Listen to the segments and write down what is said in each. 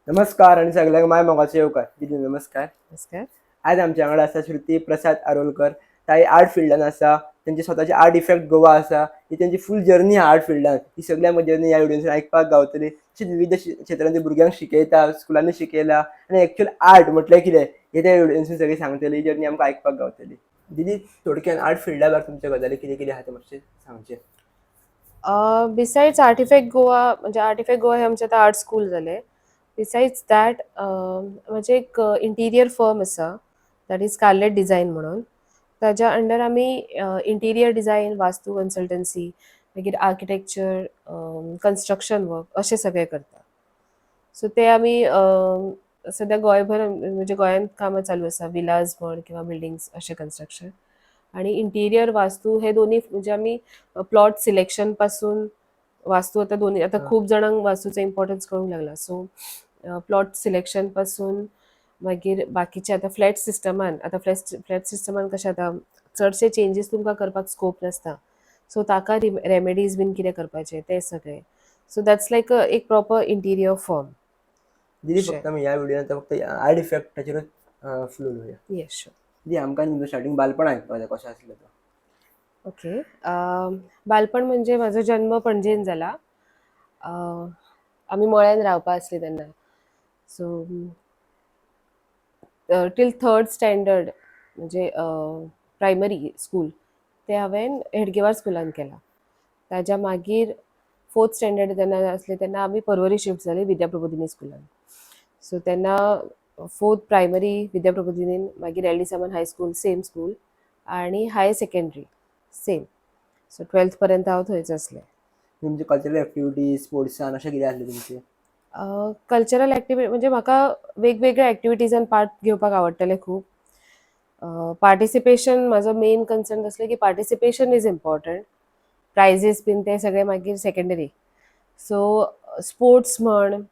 नमस्कार आणि सगळ्यांक माय मोगाचो येवकार. दिदी, नमस्कार. नमस्कार. आज आमच्या वांगडा आसा श्रुती प्रसाद आरोलकर. ताई आर्ट फिल्डान आसा. तेंचे स्वताचे आर्ट इफेक्ट गोवा आसा. ही तेंची फूल जर्नी आहा आर्ट फिल्डान. ही सगळ्या जर्नी ह्या व्हिडियोन आयकपाक गावतली. तशीच विविध क्षेत्रांनी भुरग्यांक शिकयता, स्कुलांनी शिकयला आनी एक्चुअल आर्ट म्हटल्यार कितें हें त्या व्हिडियोन सगळी सांगतली. ही जर्नी आमकां आयकपाक गावतली. दिदी, थोडक्यान आर्ट फिल्डा भायर तुमच्या गजाली कितें कितें आहा तें मातशें सांगचें. बिसायड्स आर्टिफॅक्ट गोवा, म्हणजे आर्टिफॅक्ट गोवा हे आमचें आतां आर्ट स्कूल जालें. बिसायड्स that म्हजें एक इंटिरियर फर्म आसा, that is scarlet design म्हणून. ताज्या अंडर आमी इंटिरियर डिझायन, वास्तू कन्सल्टन्सी, मागीर आर्किटेक्चर, कन्स्ट्रक्शन वर्क अशें सगळें करता. सो ते आमी सद्या गोंयभर, म्हणजे गोंयांत कामां चालू आसा, विलाज म्हण किंवा बिल्डिंग्स अशें कन्स्ट्रक्शन आणि इंटिरियर, वास्तू हे दोन्ही. म्हणजे आमी प्लॉट सिलेक्शन पासून वास्तू, आता दोन्ही आता खूप जाणांक वास्तूचो इम्पॉर्टन्स कळूंक लागला. सो प्लॉट सिलेक्शन पासून मागीर बाकीचे आतां फ्लॅट सिस्टमान, आतां फ्लॅट सिस्टमान कशें आतां चडशे चेंजीस तुमकां करपाक स्कोप नासता, सो ताका रेमेडीज बीन कितें करपाचें तें सगळें. सो that's लायक एक प्रॉपर इंटिरियर फर्म. दिदी, फक्त आमी ह्या व्हिडियोन आतां फक्त आर्ट इफेक्टाचेरूच फुल उलोवया. Yes, sure. दिदी, आमकां तुमचो स्टार्टींग बालपण आयकपाक जाय, कशें आसलें तो. ओके, बालपण म्हणजे म्हजो जन्म पणजेन जाला. आमी मळ्यान रावपा आसली तेन्ना. सो टील थर्ड स्टँडर्ड, म्हणजे प्रायमरी स्कूल, ते हांवें हेडगेवार स्कुलान केलां. ताज्या मागीर फोर्थ स्टँडर्ड जेन्ना आसले तेन्ना आमी परवरी शिफ्ट जाली विद्या प्रबोधिनी स्कुलान. सो तेन्ना फोर्थ प्रायमरी विद्या प्रबोधिनीन, मागीर L D Samant high school, same school, आनी higher secondary same. So twelfth पर्यंत हांव थंयच आसलें. तुमचे कल्चरल एक्टिविटीज, स्पोर्ट्सान अशें कितें आसलें तुमचें? कल्चरल एक्टिविटी म्हणजे म्हाका वेगवेगळ्या एक्टिविटीजान पार्ट घेवपाक आवडटलें खूब. पार्टिसिपेशन म्हाजो मेन कन्सर्न आसलें की पार्टिसिपेशन is important, prizes बीन ते सगळे मागीर सेकंडरी. सो स्पोर्ट्स म्हण,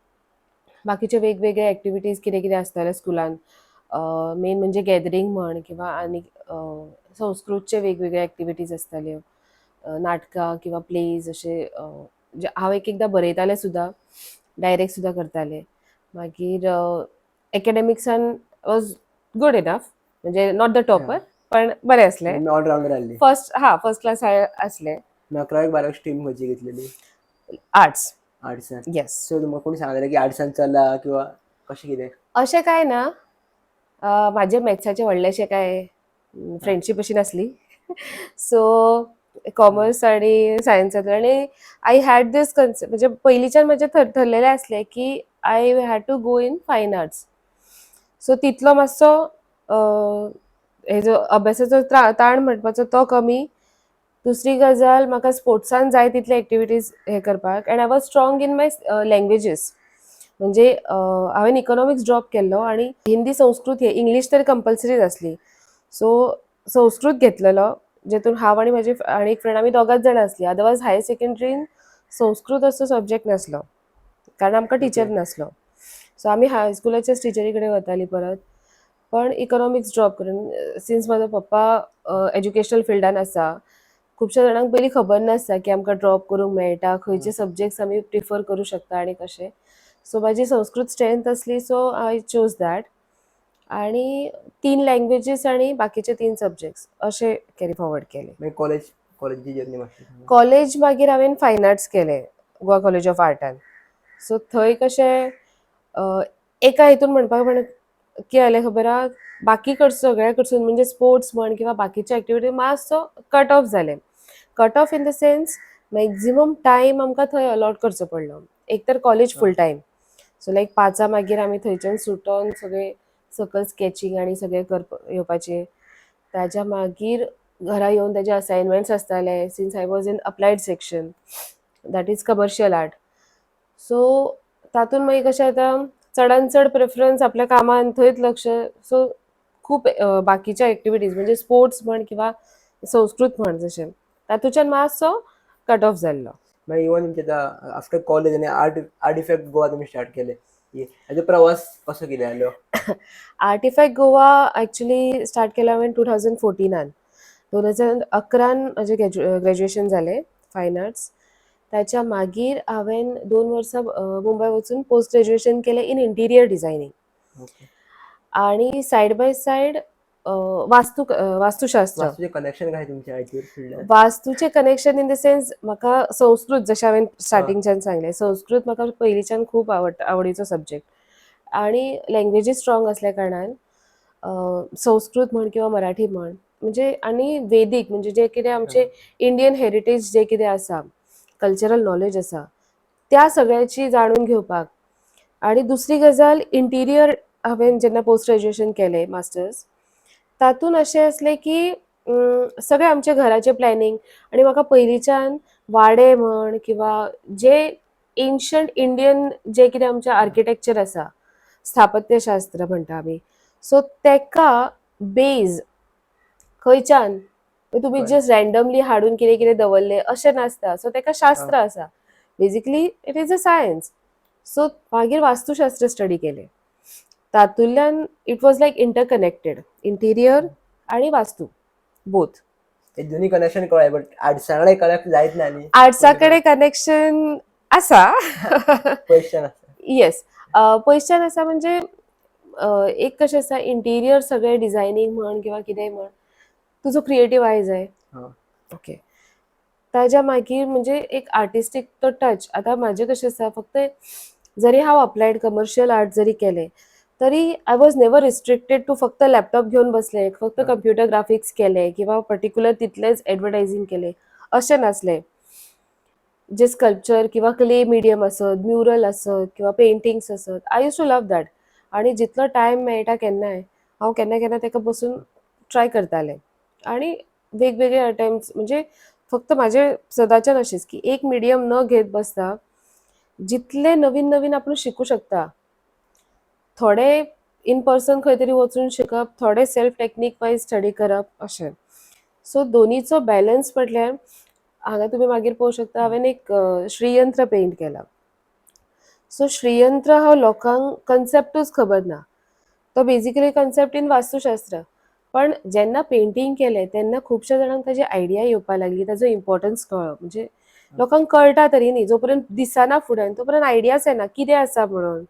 बाकीचे वेगवेगळे एक्टिविटीज कितें कितें आसताले स्कुलान, मेन म्हणजे गॅदरींग म्हण किंवा आनी संस्कृतचे वेगवेगळे एक्टिविटीज आसताल्यो, नाटकां किंवा प्लेज अशे. म्हणजे हांव एक एकदां बरयतालें सुद्दां, डायरेक्ट सुद्दां करतालें. मागीर एकॅडमिक्सान वॉज गुड इनफ, म्हणजे not the topper पण बरें आसलें. तुमी ऑलरावंडर आहली. फर्स्ट, हा, फर्स्ट क्लास आसलें. अकरावेक बारावेक स्ट्रीम खंयची घेतलेली? आर्ट्स. आर्ट्सान? येस. सो तुमकां कोणी सांगलें की आर्ट्सान चला किंवा कशें कितें? अशें कांय ना. म्हाजें मॅथ्साचें व्हडलेशें कांय फ्रेंडशीप अशी नासली. सो कॉमर्स आनी सायन्सांतलें आनी I had these concept, म्हणजे पयलींच्यान म्हजें थरलेलें आसलें की I had to go in fine arts. So तितलो मातसो हेजो अभ्यासाचो ताण म्हणपाचो तो कमी. दुसरी गजाल, म्हाका स्पोर्ट्सान जाय तितले एक्टिविटीज हे करपाक and I was strong in my languages. म्हणजे हांवें इकॉनॉमिक्स ड्रॉप केल्लो आनी हिंदी, संस्कृत हे, इंग्लीश तर कंपल्सरीच आसली. सो संस्कृत घेतलेलो, जेतून हांव आनी म्हाजी आनी एक फ्रेंड आमी दोगांच जाणां आसलीं. अदरवायज हायर सेकंडरीन संस्कृत असो सब्जेक्ट नासलो, कारण आमकां टिचर नासलो. सो आमी हायस्कुलाच्याच टिचरी कडेन वतालीं परत. पण इकॉनॉमिक्स ड्रॉप करून, सिन्स म्हाजो पप्पा एज्युकेशनल फिल्डान आसा, खुबश्या जाणांक पयलीं खबर नासता की आमकां ड्रॉप करूंक मेळटा, खंयचे सब्जेक्ट्स आमी प्रिफर करूं शकता आनी कशें. सो म्हाजी संस्कृत स्ट्रेंथ आसली, सो I chose that आणि तीन लँग्वेजीस आणि बाकीचे तीन सब्जेक्ट्स अशे कॅरी फॉरवर्ड केले. मागीर कॉलेज, कॉलेजीची जर्नी मातशी सांगा. कॉलेज मागीर हांवें फायन आर्ट्स केलें गोवा कॉलेज ऑफ आर्टान. सो थंय कशें एका हितून म्हणपाक म्हण कितें जालें खबर आहा, बाकी कडसून सगळ्या कडसून, म्हणजे स्पोर्ट्स म्हण किंवा बाकीचे एक्टिविटी मातसो कट ऑफ जालें. Cut off in the sense maximum time आमकां थंय अलॉट करचो पडलो. एक तर कॉलेज फूल टायम, सो लायक 5 मागीर आमी थंयच्यान सुटोन सगळे सकयल स्कॅचिंग आनी सगळें करप येवपाचें. ताज्या मागीर घरा येवन ताजे असायनमेंट्स आसताले, since I was in applied section, that is commercial art. So तातूंत मागीर कशें जाता, चडान चड प्रेफरन्स आपल्या कामान, थंयच लक्ष. सो खूब बाकीच्या एक्टिविटीज, म्हणजे स्पोर्ट्स म्हण किंवा संस्कृत म्हण जशें, तातूंच्यान मातसो कट ऑफ जाल्लो. मागीर इवन तुमचे आतां आफ्टर कॉलेज आनी आर्ट इफेक्ट गोवा तुमी स्टार्ट केले, हेजो प्रवास कसो कितें जालो? आर्टिफॅक्ट गोवा एक्चुली स्टार्ट केलो हांवें 2014नान. 2011न म्हजें ग्रॅज्युएशन जालें फायन आर्ट्स. ताच्या मागीर हांवें 2 वर्सां मुंबय वचून पोस्ट ग्रॅज्युएशन केलें इन इंटिरियर डिझायनींग. आणि सायड बाय सायड वास्तू, वास्तुशास्त्र. वास्तूचे कनेक्शन काय तुमच्या आयटीवर फिल्डात? वास्तूचे कनेक्शन इन the sense, म्हाका संस्कृत, जशें हांवें स्टार्टिंगच्यान सांगलें, संस्कृत म्हाका पयलींच्यान खूब आवडटा, आवडीचो सब्जेक्ट आणि लँग्वेजीस स्ट्रॉंग असल्या कारणान संस्कृत म्हण किंवा मराठी म्हण, म्हणजे आनी वेदीक, म्हणजे जे कितें आमचे इंडियन हेरिटेज जे कितें आसा, कल्चरल नॉलेज आसा, त्या सगळ्याची जाणून घेवपाक. आणि दुसरी गजाल, इंटिरियर हांवें जेन्ना पोस्ट ग्रॅज्युएशन केलें, मास्टर्स, तातूंत अशें आसलें की सगळें आमच्या घराचें प्लॅनिंग आनी म्हाका पयलींच्यान वाडे म्हण किंवा जे एन्शंट इंडियन जे कितें आमचें आर्किटेक्चर आसा, स्थापत्यशास्त्र म्हणटा आमी, सो तेका बेज खंयच्यान तुमी जस्ट रँडमली हाडून कितें कितें दवरलें अशें नासता. सो तेका शास्त्र आसा. Basically it is a science. So मागीर वास्तुशास्त्र स्टडी केलें. तातूंतल्यान it was like interconnected, interior आणि वास्तू बोथ. हे दोन्ही कनेक्शन कळ्ळें, बट आर्ट्सा कडेन कनेक्ट जायत ना न्ही? आर्ट्सा कडेन कनेक्शन आसा. क्वेश्चन आसा. येस, पयशान आसा. म्हणजे एक कशें आसा, इंटिरियर सगळें डिझायनींग म्हण किंवा कितेंय म्हण, तुजो क्रिएटीव आय जाय. ओके, ताज्या मागीर म्हणजे एक आर्टिस्टीक तो टच. आतां म्हाजें कशें आसा, फक्त जरी हांव अप्लायड कमर्शियल आर्ट जरी केलें तरी I was never restricted to फक्त लॅपटॉप घेवन बसले, फक्त कंप्युटर ग्राफिक्स केले किंवा पर्टिक्युलर तितलेच एडवर्टायझींग केले अशें नासलें. जे स्कल्पचर किंवा क्ले मिडियम आसत, म्युरल आसत किंवा पेंटिंग्स आसत, I used to love that. आणि जितलो टायम मेळटा केन्नाय, हांव केन्ना केन्ना ताका बसून ट्राय करतालें आणि वेगवेगळे अटेम्प्ट्स. म्हणजे फक्त म्हाजे सदांच्यान अशेंच की एक मिडियम न घेत बसता जितले नवीन नवीन आपूण शिकूं शकता, थोडे इन पर्सन खंय तरी वचून शिकप, थोडे सेल्फ टेक्नीक वायज स्टडी करप अशें. सो दोनीचो बॅलन्स म्हटल्यार हांगा तुमी मागीर पळोवंक शकता, हांवें एक श्रीयंत्र पेंट केला. सो श्रीयंत्र हो लोकांक कन्सेप्टूच खबर ना. तो बेजिकली कन्सेप्ट इन वास्तुशास्त्र, पण जेन्ना पेंटींग केलें तेन्ना खुबश्या जाणांक ताजी आयडिया येवपाक लागली, ताजो इम्पॉर्टन्स कळ्ळो. म्हणजे लोकांक कळटा तरी न्ही, जो पर्यंत दिसना फुड्यान तो पर्यंत आयडियाच येना कितें आसा म्हणून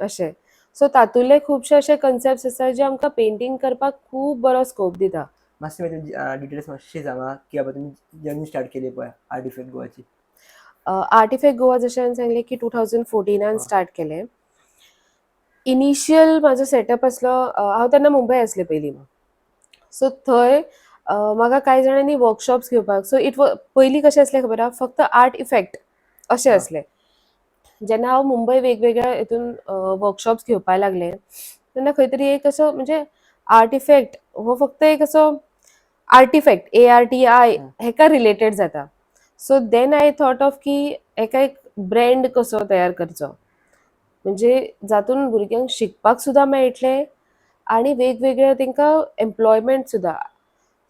अशें. सो तातूंतले खुबशे अशे कन्सेप्ट आसा जे आमकां पेंटींग करपाक खूब बरो स्कोप दिता. मातशें मागीर तुमची डिटेल्स मातशी सांगा की बाबा तुमी जर्नी स्टार्ट केली पळय आर्टिफेक्ट गोवाची. आर्टिफेक्ट गोवा, जशें हांवें सांगलें की 2014न स्टार्ट केलें. इनिशियल म्हाजो सेटअप आसलो, हांव तेन्ना मुंबय आसलें पयलीं. सो थंय म्हाका कांय जाणांनी वर्कशॉप्स घेवपाक. सो it पयलीं कशें आसलें खबर आहा, फक्त आर्ट इफेक्ट अशें आसलें. जेन्ना हांव मुंबय वेगवेगळ्या हितून वर्कशॉप्स घेवपाक लागलें तेन्ना खंय तरी एक असो, म्हणजे आर्ट इफेक्ट हो फक्त एक असो आर्टिफेक्ट, ARTI, हेका रिलेटेड जाता. So then I thought of की हेका एक ब्रँड कसो तयार करचो, म्हणजे जातून भुरग्यांक शिकपाक सुद्दां मेळटलें आनी वेगवेगळे तांकां एम्प्लॉयमेंट सुद्दां.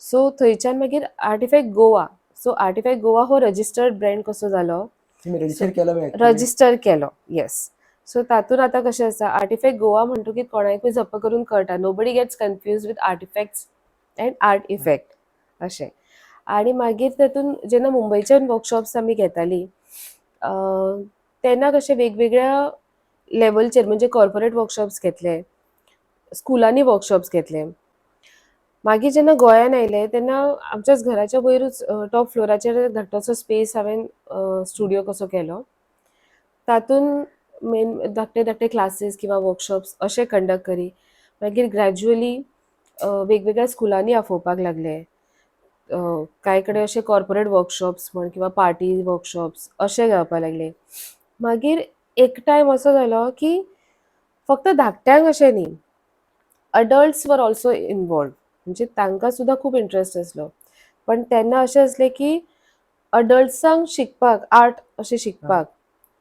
सो थंयच्यान मागीर artefact Goa. So artefact Goa हो रजिस्टर्ड ब्रँड कसो जालो. तुमी रजिस्टर केलो मागीर? रजिस्टर केलो, येस. सो तातूंत आतां कशें आसा, आर्टिफेक्ट गोवा म्हणटकीत कोणाकूय झप्प करून कळटा. Nobody gets confuse with artifacts and art effect अशें. आनी मागीर तातूंत जेन्ना मुंबयच्यान वर्कशॉप्स आमी घेतालीं तेन्ना कशें वेगवेगळ्या लेवलचेर, म्हणजे कॉर्पोरेट वर्कशॉप्स घेतले, स्कुलांनी वर्कशॉप्स घेतले. मागीर जेन्ना गोंयान आयले तेन्ना आमच्याच घराच्या वयरूच टॉप फ्लोराचेर धाकटोसो स्पेस हांवें स्टुडियो कसो केलो. तातूंत मेन धाकटे धाकटे क्लासीस किंवा वर्कशॉप्स अशे कंडक्ट करी. मागीर ग्रॅज्युअली वेगवेगळ्या स्कुलांनी आफोवपाक लागले. कांय कडेन अशे कॉर्पोरेट वर्कशॉप्स म्हण किंवा पार्टी वर्कशॉप्स अशे जावपाक लागले. मागीर एक टायम असो जालो की फक्त धाकट्यांक अशें न्ही, अडल्ट्स वर ऑल्सो इनवॉल्वड, म्हणजे तांकां सुद्दां खूब इंट्रस्ट आसलो. पण तेन्ना अशें आसलें की अडल्ट्सांक शिकपाक, आर्ट अशें शिकपाक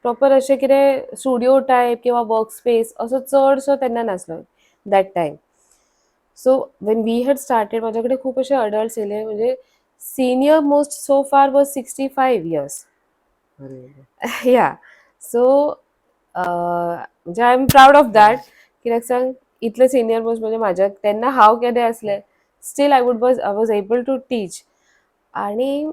प्रॉपर अशें कितें स्टुडियो टायप किंवा वर्क स्पेस असो चडसो तेन्ना नासलो that time. So when we had started, म्हाज्या कडेन खूब अशे अडल्ट्स येयले, म्हणजे senior most so far was 65 years. अरे! या, सो म्हणजे I am proud of that. कित्याक सांग, इतले सिनियर मोस्ट म्हणजे म्हाज्या तेन्ना हांव केदें आसलें, still I was able to teach. आणि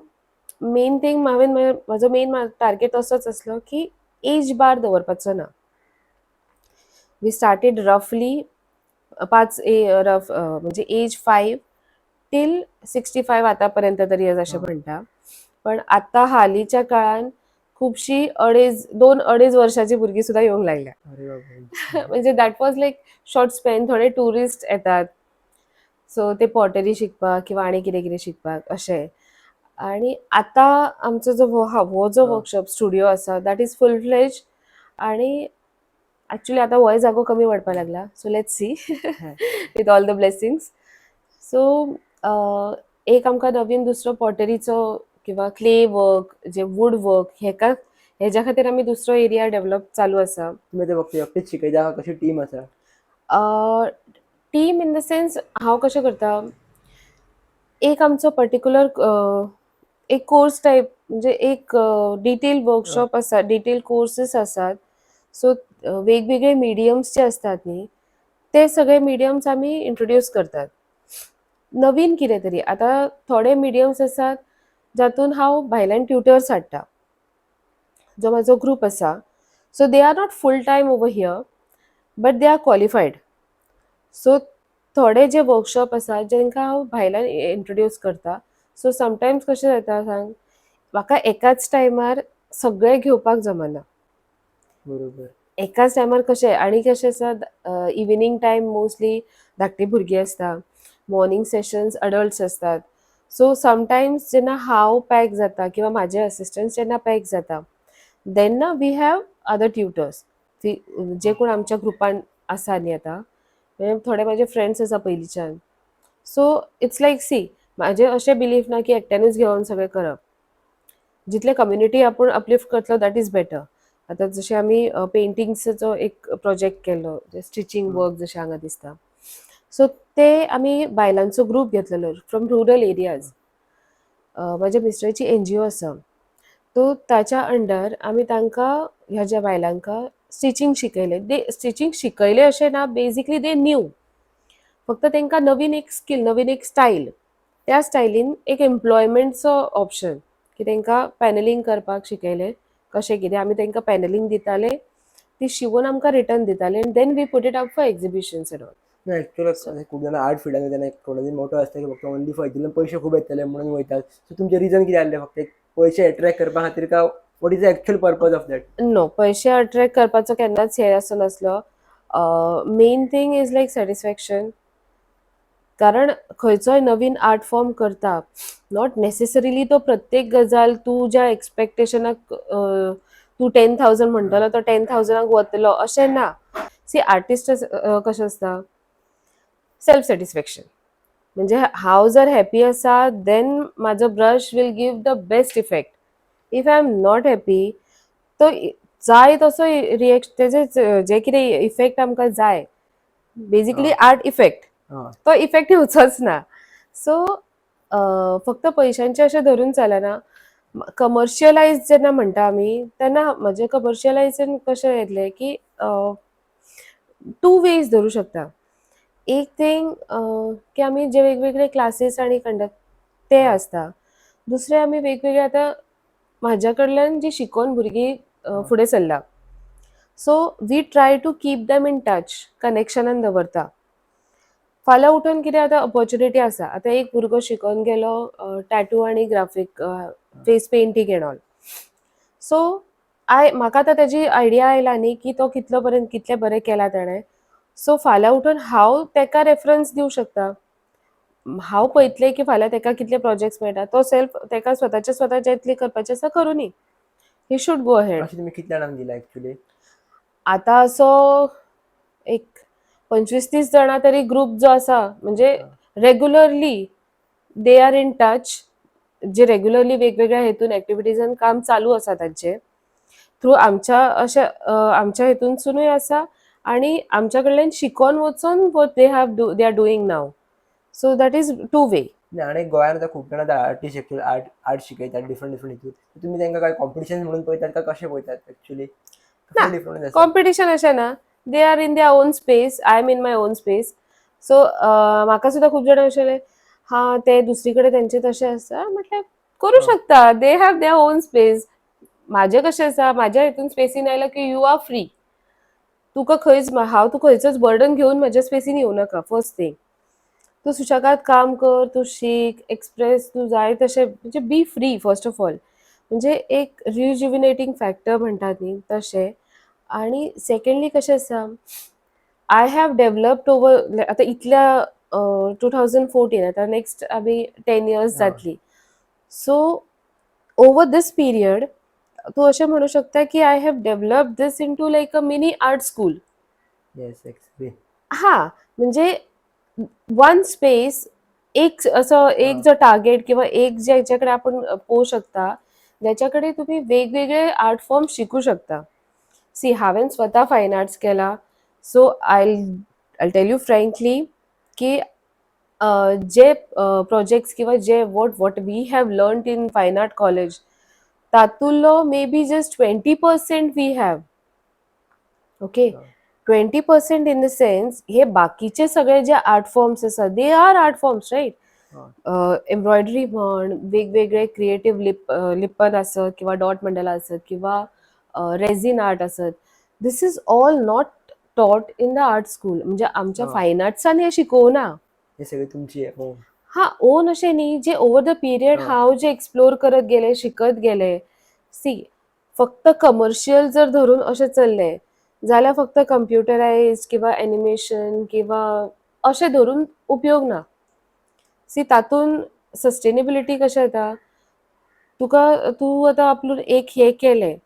मेन थिंग हांवें म्हाजो मेन टार्गेट असोच आसलो की एज बार दवरपाचो ना. We started रफली पांच ए रफ, म्हणजे एज 5 टील 65 आतां पर्यंत तरी अशें म्हणटा. पण आतां हालींच्या काळान खुबशीं अडेज, दोन अडेज वर्षाची भुरगीं सुद्दां येवंक लागल्या. अरे बापरे. म्हणजे that was like short span. थोडे ट्युरिस्ट येतात, सो ते पॉटरी शिकपाक किंवा आनी कितें कितें शिकपाक अशें. आणि आतां आमचो जो हो हा हो जो वर्कशॉप स्टुडिओ आसा, that is full fledge. आणि एक्चुली आतां होय जागो कमी पडपाक लागला, so let's see with all the blessings. So एक आमकां नवीन दुसरो पॉटरीचो किंवा क्ले वर्क, जे वूड वर्क, हेका हेज्या खातीर आमी दुसरो एरिया डेव्हलप चालू आसा. तुमी आतां फक्त एकटेच शिकयता, कशी टीम आसा? टीम इन the sense, हांव कशें करता, एक आमचो पर्टिक्युलर एक कोर्स टायप, म्हणजे एक डिटेल वर्कशॉप आसा, डिटेल कोर्सीस आसात. सो वेगवेगळे मिडियम्स जे असतात न्ही, ते सगळे मिडियम्स आमी इंट्रोड्यूस करतात नवीन कितें तरी. आतां थोडे मिडियम्स आसात जातून हांव भायल्यान ट्युटर्स हाडटा, जो म्हाजो ग्रूप आसा. So they are not full time over here, but they are qualified. So थोडे जे वर्कशॉप आसा जांकां हांव भायल्यान इंट्रोड्यूस करता. सो समटायम्स कशें जाता सांग, म्हाका एकाच टायमार सगळें घेवपाक जमना. एकाच टायमार कशें, आनी कशें आसा, इवनींग टायम मोस्टली धाकटी भुरगीं आसता, मॉर्निंग सेशन्स अडल्ट्स आसतात. सो समटायम्स जेन्ना हांव पॅक जाता किंवा म्हाजे असिस्टंट्स जेन्ना पॅक जाता, तेन्ना we have other tutors जे कोण आमच्या ग्रुपान आसा न्ही. आतां म्हणजे थोडे म्हाजे फ्रेंड्स आसा पयलींच्यान. सो it's like, सी, म्हाजें अशें बिलीफ ना की एकट्यानूच घेवन सगळें करप. जितले कम्युनिटी आपूण अपलिफ्ट करतलो, that is better. आतां जशें आमी पेंटिंग्साचो एक प्रोजेक्ट केल्लो, स्टिचींग वर्क जशें हांगा दिसता, सो ते आमी बायलांचो ग्रूप घेतलेलो फ्रॉम रुरल एरियाज. म्हाज्या मिस्टराची एनजीओ आसा, सो ताच्या अंडर आमी तांकां, ह्या ज्या बायलांक स्टिचींग शिकयलें. दे स्टिचींग शिकयलें अशें ना, बेजिकली they knew, फक्त तांकां नवीन एक स्कील, नवीन एक स्टायल, त्या स्टायलीन एक एम्प्लॉयमेंटचो ऑप्शन की तांकां पॅनलिंग करपाक शिकयलें. कशें कितें आमी तांकां पॅनलिंग दिताले, ती शिवून आमकां रिटर्न दिताले आनी then we put it up for exhibitions and all. ना, एक्चुअली खूब जाणां आर्ट फिल्डान वयता, कोणाचे मोटो आसता की फक्त ओनली फॉर हितून पयशे खूब येतले म्हणून वयतात. सो तुमचें रिजन कितें आसलें? फक्त एक पयशे एट्रॅक्ट करपा खातीर काय what is the actual purpose of that? No, पयशे अट्रॅक्ट करपाचो केन्नाच हे असो नासलो. Main thing is like satisfaction, कारण खंयचोय नवीन आर्ट फॉर्म करता, not necessarily तो प्रत्येक गजाल तूं ज्या एक्सपेक्टेशनाक, तूं 10,000 म्हणटलो तो 10,000-आक वतलो अशें ना. सी, आर्टिस्ट कशें आसता, सेल्फ सॅटिस्फॅक्शन, म्हणजे हांव जर हॅपी आसा, then म्हाजो brush will give the best effect. If I am not happy, तो जाय तसो रिएक्ट, तेजे जे कितें इफेक्ट आमकां जाय, बेजिकली आर्ट इफेक्ट, तो इफेक्ट येवचोच ना. सो फक्त पयशांचे अशें धरून चलना. कमर्शियलायज जेन्ना म्हणटा आमी, तेन्ना म्हजें कमर्शियलायझेशन कशें येतलें की टू वेज धरूं शकता. एक थिंग की आमी जे वेगवेगळे क्लासीस आनी कंडक्ट ते आसता. दुसरें, आमी वेगवेगळे, आतां म्हाज्या कडल्यान जी शिकोवन भुरगीं फुडें सरला, so we try to keep them in touch, कनेक्शनान दवरता. फाल्यां उठून कितें आतां ऑपॉर्च्युनिटी आसा. आतां एक भुरगो शिकोन गेलो टॅटू आनी graphic face painting and all. So I म्हाका आतां तेजी आयडिया आयला न्ही की तो कितलो पर्यंत, कितलें बरें केलां ताणें. सो फाल्यां उठून हांव तेका रेफरन्स दिवं शकता. हांव पळयतलें की फाल्यां तेका कितले प्रोजेक्ट्स मेळटा. तो सेल्फ तेका स्वताचे स्वता जितले करपाचें आसा करुनी, he should go ahead. अशें तुमी कितल्या जाणांक दिला एक्चुअली? आतां असो एक 25-30 जाणां तरी ग्रूप जो आसा, म्हणजे regularly they are in touch, J regularly वेगवेगळ्या हेतून एक्टिविटीजान काम चालू आसा तांचे थ्रू. आमच्या अशें आमच्या हेतूनसुनूय आसा आनी आमच्या कडल्यान शिकोन वचोन what they have do, they are doing now. So that is two way. आनी गोंयांत आतां खूब जाणां आर्टिस्ट एक्चुअली आर्ट शिकयतात डिफरंट डिफरंट हितून. तुमी तांकां काय कॉम्पिटिशन म्हणून पळयतात काय कशें पळयतात एक्चुअली? ना. डिफरंट आसा. कॉम्पिटिशन अशें ना. They are in their own space, I am in my own space. So म्हाका सुद्दां खूब जाणां अशें हा, ते दुसरी कडेन तेंचे तशें आसा. म्हटल्यार करूं शकता, they have their own space. म्हाजें कशें आसा, म्हाज्या हितून स्पेसीन आयला की you are free. तुका खंयच, हांव तूं खंयचोच बर्डन घेवन म्हाज्या स्पेसीन येवं नाका. फर्स्ट थिंग, तूं सुशेगाद काम कर, तूं शीक, एक्सप्रेस तूं जाय तशें, म्हणजे be free first of all. म्हणजे एक रिज्युविनेटींग फॅक्टर म्हणटात न्ही तशें. आनी सेकंडली कशें आसा, I have developed over आतां इतल्या 2014, आतां नेक्स्ट आमी 10 इयर्स जातली. सो ओवर दीस पिरियड तूं अशें म्हणू शकता की I have developed this into like a mini art school. Yes, exactly. हा, म्हणजे वन स्पेस, एक असो एक जो टार्गेट किंवा एक ज्याच्याकडे आपण पोवू शकता, ज्याच्या कडेन तुमी वेगवेगळे आर्ट फॉर्म शिकू शकता. सी, हांवें स्वता फायन आर्ट्स केला, so I tell you frankly की जे प्रोजेक्ट्स किंवा जे what we have learn in fine art college, तातूंतलो maybe just 20% we have, okay? 20% in the sense, हे बाकीचे सगळे जे आर्ट फॉर्म्स आसा, they are art forms, right? Embroidery म्हण, वेगवेगळे क्रिएटीव लिप्पन आसत किंवा डॉट मंडला आसत किंवा रेझिन आर्ट आसत, this is all not taught in the art school. म्हणजे आमच्या फायन आर्ट्सान हें शिकोवना. हे सगळे तुमची हो. हा, ओन अशें न्ही, जे ओवर the period हांव जे एक्सप्लोर करत गेले, शिकत गेले. सी, फक्त कमर्शियल जर धरून अशें चल्लें जाल्यार फक्त कंप्युटरायज किंवा एनिमेशन किंवा अशें धरून उपयोग ना. सी, तातूंत सस्टेनेबिलिटी कशें येता तुका? तूं आतां आपलून एक हें केलें,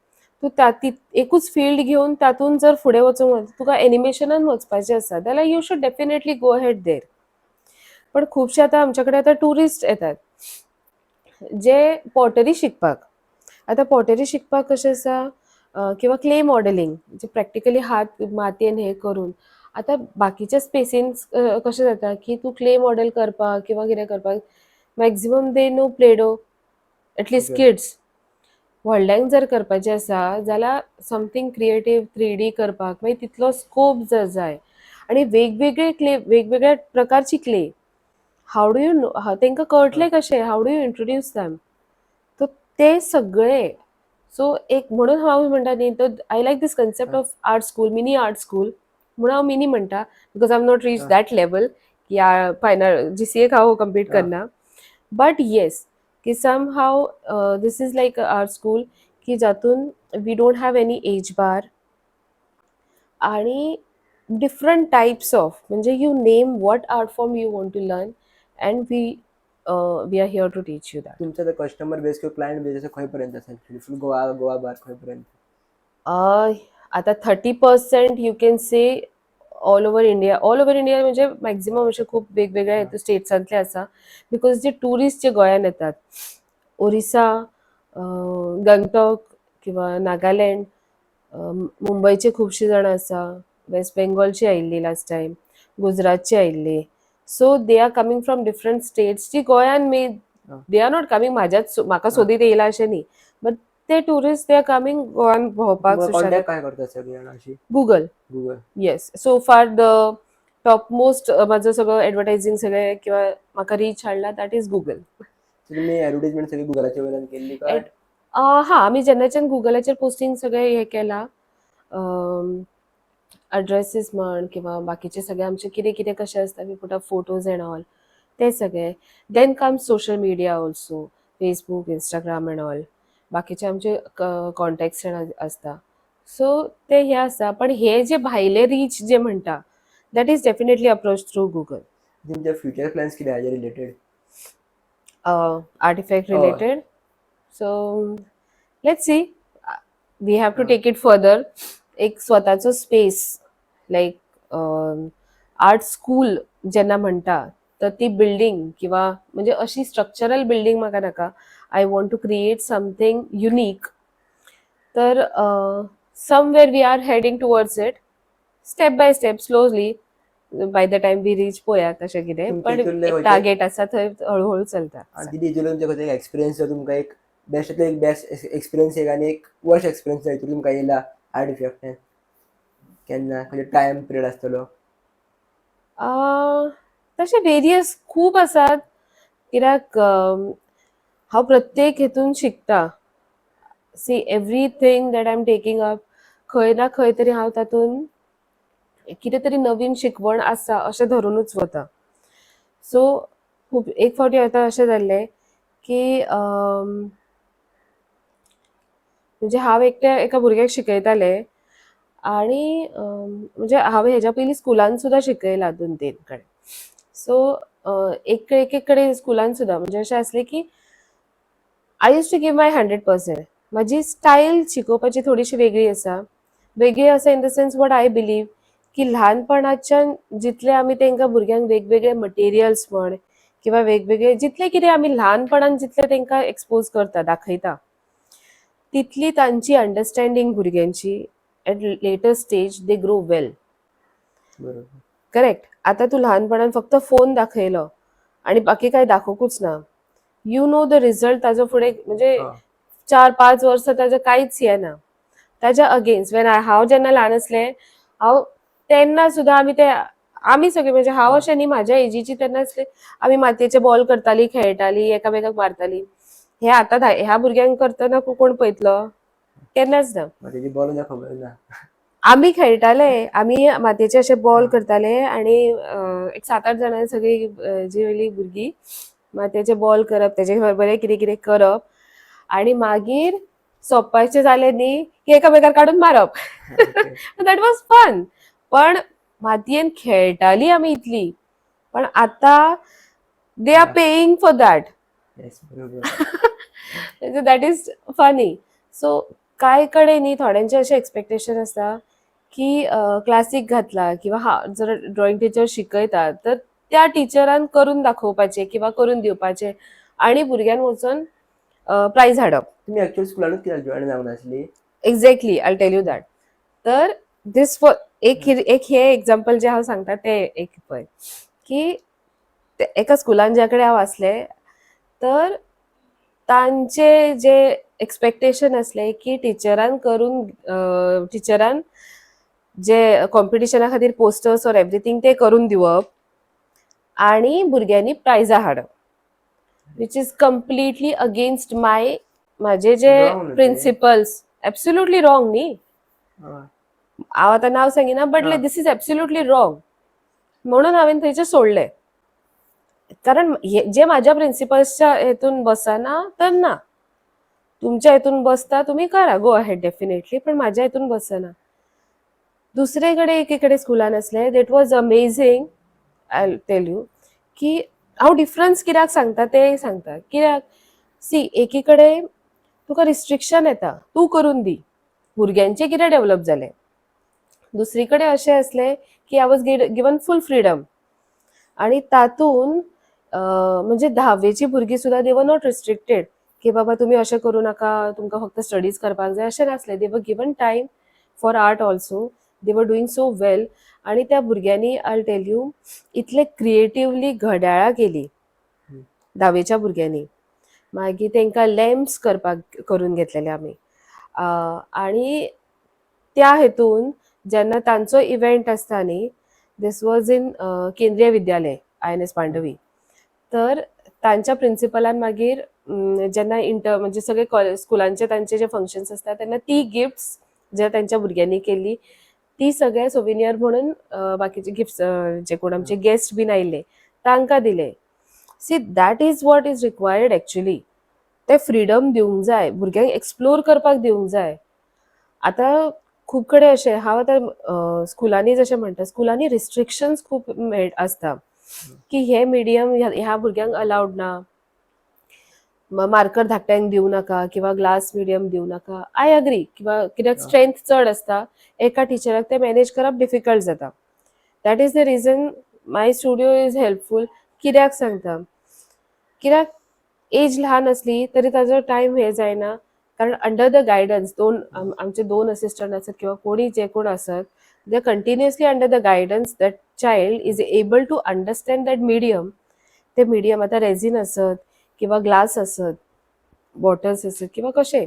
तूं एकूच फिल्ड घेवन तातूंत जर फुडें वचूंक, तुका एनिमेशनान वचपाचें आसा जाल्यार you should definitely go ahead there. पण खुबशे आतां आमच्या कडेन आतां ट्युरिस्ट येतात जे पॉटरी शिकपाक. आतां पॉटरी शिकपाक कशें आसा, किंवा क्ले मॉडेलिंग जे प्रॅक्टिकली हात मातयेन हें करून, आतां बाकीच्या स्पेसीन कशें जाता की तूं क्ले मॉडेल करपाक किंवा कितें करपाक maximum they know Play-Doh, at least kids. व्हडल्यांक जर करपाचें आसा जाल्यार समथींग क्रिएटीव 3D करपाक मागीर तितलो स्कोप जर जाय आनी वेगवेगळे क्ले, वेगवेगळ्या प्रकारची clay, how do you know, तांकां कळटलें कशें? How do you introduce them? So ते सगळे, सो एक म्हणून हांव म्हणटा न्ही, तो I like this concept of art school, mini art school म्हणून हांव मिनी म्हणटा, because I am not reach that level की फायनल जीसीए हांव कंप्लीट करना. बट येस, की somehow this is like art school की जातून we don't have any age bar आणि डिफरंट टायप्स ऑफ, म्हणजे you name what art form you want to learn and we are here to teach you that. तुमचा customer बेस किंवा client बेस असं खंयपर्यंत असेल? फुल गोवा, गोवा भायर खंयपर्यंत? आता 30% you can say all over India. All over India म्हणजे maximum असे खूप वेगवेगळ्या स्टेट्सांतले आसा, because जे ट्युरिस्ट जे गोंयान येतात, ओरिसा, गंगटोक किंवा नागालँड, मुंबयचे खुबशे जाण आसा, वेस्ट बेंगॉलची आयिल्ली लास्ट टायम, गुजरातची आयिल्ली. So they are coming from different states जी गोंयान may they are not coming म्हाज्याच, म्हाका सोदीत येयला अशें न्ही, बट ते ट्युरिस्ट they are coming गोवान भोंवपाक सुशेगाद. कॉन्टॅक्ट काय करतात सगळे जण अशी? Google. Google. Yes, so far the top most माझं सगळं ऍडव्हर्टायझिंग सगळें किंवा म्हाका रीच हाडला, that is Google. तुम्ही ऍडव्हर्टाइजमेंट सगळी गुगलाच्या वयल्यान केल्ली काय? हा, आमी जेन्नाच्यान गुगलाचेर पोस्टिंग सगळें हें केलां, अड्रेसीस म्हण किंवा बाकीचे सगळे आमचे कितें कितें कशें आसता, we put up photos and all ते सगळे. Then comes social media also, Facebook, Instagram and all. बाकीचे आमचे कॉन्टॅक्ट्स आसता, सो ते हे आसा. पण हे जे भायले रीच जे म्हणटा, that is definitely approach through Google. तुमचे फ्युचर प्लॅन्स कितें हाजे related? Artifact related, so let's see, we have to take it further. एक स्वताचो स्पेस, लाईक आर्ट स्कूल जेन्ना म्हणटा, तर ती बिल्डींग किंवा म्हणजे अशी स्ट्रक्चरल बिल्डींग म्हाका नाका. I want to create something unique. तर somewhere we are heading towards it, step by step, slowly. By the time we reach, पळोवया कशें कितें. तुमचे पण हितूनले एक खंयचे टार्गेट आसा, थंय हळूहळू चलता. आनी दिदी, हितून तुमचे खंयचे एक्सपिरियन्स तुमकां एक बेस्टातलो एक बेस्ट एक्सपिरियन्स एक आनी एक वर्स्ट एक्सपिरियन्स हितून तुमकां येयला आर्ट इफेक्टान केन्ना, खंयचो टायम पिरियड आसतलो? तशे वेरियस खूब आसात, कित्याक हांव प्रत्येक हेतून शिकता. See, everything that I am taking up, खंय ना खंय तरी हांव तातूंत कितें तरी नवीन शिकवण आसा अशें धरुनूच वता. सो खूब एक फावटी आतां अशें जाल्लें की म्हणजे हांव एकट्या एका भुरग्याक शिकयतालें आणि म्हणजे हांवें हेज्या पयलीं स्कुलान सुद्दां शिकयलां दोन तीन कडेन. सो एक एक कडेन स्कुलान सुद्दां म्हणजे अशें आसलें की I used to give my 100%. म्हाजी स्टायल शिकोवपाची थोडीशी वेगळी आसा. वेगळी आसा in the sense what I believe की ल्हानपणाच्यान जितले आमी तांकां भुरग्यांक वेगवेगळे मटेरियल्स म्हण किंवा वेगवेगळे जितले कितें आमी ल्हानपणान जितले तांकां एक्सपोज करता, दाखयता, तितली तांची अंडरस्टँडींग भुरग्यांची at later stage they grow well. Correct. आता तूं ल्हानपणान फक्त फोन दाखयलो आणि बाकी काय दाखोवकूच ना, you know the result. ताजो फुडें म्हणजे 4-5 वर्सां ताजें कांयच येना. ताज्या अगेन्स्ट वेन हांव जेन्ना ल्हान आसलें, हांव तेन्ना सुद्दां आमी ते आमी सगळीं, म्हणजे हांव अशें न्ही, म्हाज्या एजीची तेन्ना आसले, आमी मातयेचे बॉल करताली, खेळटाली, एकामेकाक मारताली. हे आतां ह्या भुरग्यांक करतना कोण पळयतलो? केन्नाच ना. मातयेची बॉल खबर ना. आमी खेळटाले, आमी मातयेचे अशे बॉल करताले आणि एक सात आठ जाणां सगळीं जी वयली भुरगीं मातयेचे बॉल करप, तेजे बरें कितें कितें करप आणि मागीर सोंपपाचें जालें न्ही की एकामेकार काडून मारप. That was fun. पण मातयेन खेळटाली आमी इतली, पण आतां they are paying for that. Yes बरोबर That is funny. So कांय कडेन न्ही थोड्यांचे अशें एक्सपेक्टेशन आसता की क्लासीक घातला किंवा हा जर ड्रॉइंग टिचर शिकयता तर त्या टिचरान करून दाखोवपाचें किंवा करून दिवपाचें आणि भुरग्यान वचून प्रायज हाडप. तुम्ही ऍक्च्युअली स्कुलानूच कित्याक जॉईन जावंक नासली? Exactly, I tell you that. तर दीस फॉर एक एक हे एग्जाम्पल जे हांव सांगता ते एक पळय की ते एका स्कुलान ज्या कडेन हांव आसलें, तर तांचे जे एक्सपेक्टेशन आसलें की टिचरान करून, टिचरान जे कॉम्पिटिशना खातीर पोस्टर्स ऑर एवरीथींग ते करून दिवप आणि भुरग्यांनी प्रायजां हाडप, which is completely against my म्हाजे जे Wrong न्हू ते. प्रिंसिपल्स. एब्सोल्युटली रॉंग न्ही. हांव आतां नांव सांगिना, but like this is absolutely wrong म्हणून हांवें थंयचें सोडलें, कारण हे जे म्हाज्या प्रिंसिपल्सच्या हेतून बसना तर ना. तुमच्या हितून बसता, तुमी करा, गो अहेड डेफिनेटली, पण म्हाज्या हितून बसना. दुसरे कडेन एके कडेन स्कुलान आसलें, that was amazing. I tell you की हांव डिफरन्स कित्याक सांगता तें सांगता. कित्याक सी, एकी कडेन तुका रिस्ट्रिक्शन येता, तूं करून दी, भुरग्यांचें कितें डेवलप जालें. दुसरी कडेन अशें आसलें की I was given full freedom आणि तातूंत म्हणजे धावेची भुरगीं सुद्दां they were not restricted की बाबा तुमी अशें करूं नाका, तुमकां फक्त स्टडीज करपाक जाय, अशें नासलें. They were given time for art also. They were doing so well. आणि त्या भुरग्यांनी, I tell you, इतले क्रिएटिवली घड्याळां केली धावेच्या भुरग्यांनी. मागीर तांकां लॅम्प्स करपाक करून घेतलेले आमी आणि त्या हेतून जेन्ना तांचो इव्हेंट आसता न्ही, this was in Kendriya Vidyalaya, INS Mandovi, तर तांच्या प्रिंसिपलान मागीर जेन्ना इंटर म्हणजे सगळे कॉलेज स्कुलांचे तांचे जे फंक्शन्स आसता तेन्ना ती गिफ्ट्स जे तांच्या भुरग्यांनी केल्ली ती सगळे सोविनियर म्हणून बाकीचे गिफ्ट्स जे कोण आमचे गेस्ट बीन आयिल्ले तांकां दिले. See, that is what is required actually. ते फ्रिडम दिवंक जाय भुरग्यांक, एक्सप्लोर करपाक दिवंक जाय. आतां खूब कडेन अशें हांव आतां स्कुलांनी जशें म्हणटा, स्कुलांनी रिस्ट्रिक्शन्स खूब मेळ आसता की हे मिडियम ह्या भुरग्यांक अलावड ना, मार्कर धाकट्यांक दिवं नाका किंवा ग्लास मिडियम दिवं नाका. I agree किंवा कित्याक स्ट्रेंथ चड आसता, एका टिचराक ते मॅनेज करप डिफिकल्ट जाता. That is the reason my studio is helpful. कित्याक सांगता, कित्याक एज ल्हान आसली तरी ताजो टायम हे जायना, कारण अंडर the गायडन्स दोन आमचे दोन असिस्टंट आसत किंवा कोणी जे कोण आसत, they continuously under the guidance, that child is able to understand that medium. ते मिडियम आतां रेझीन आसत किंवा ग्लास आसत, बॉटल्स आसत किंवा कशें,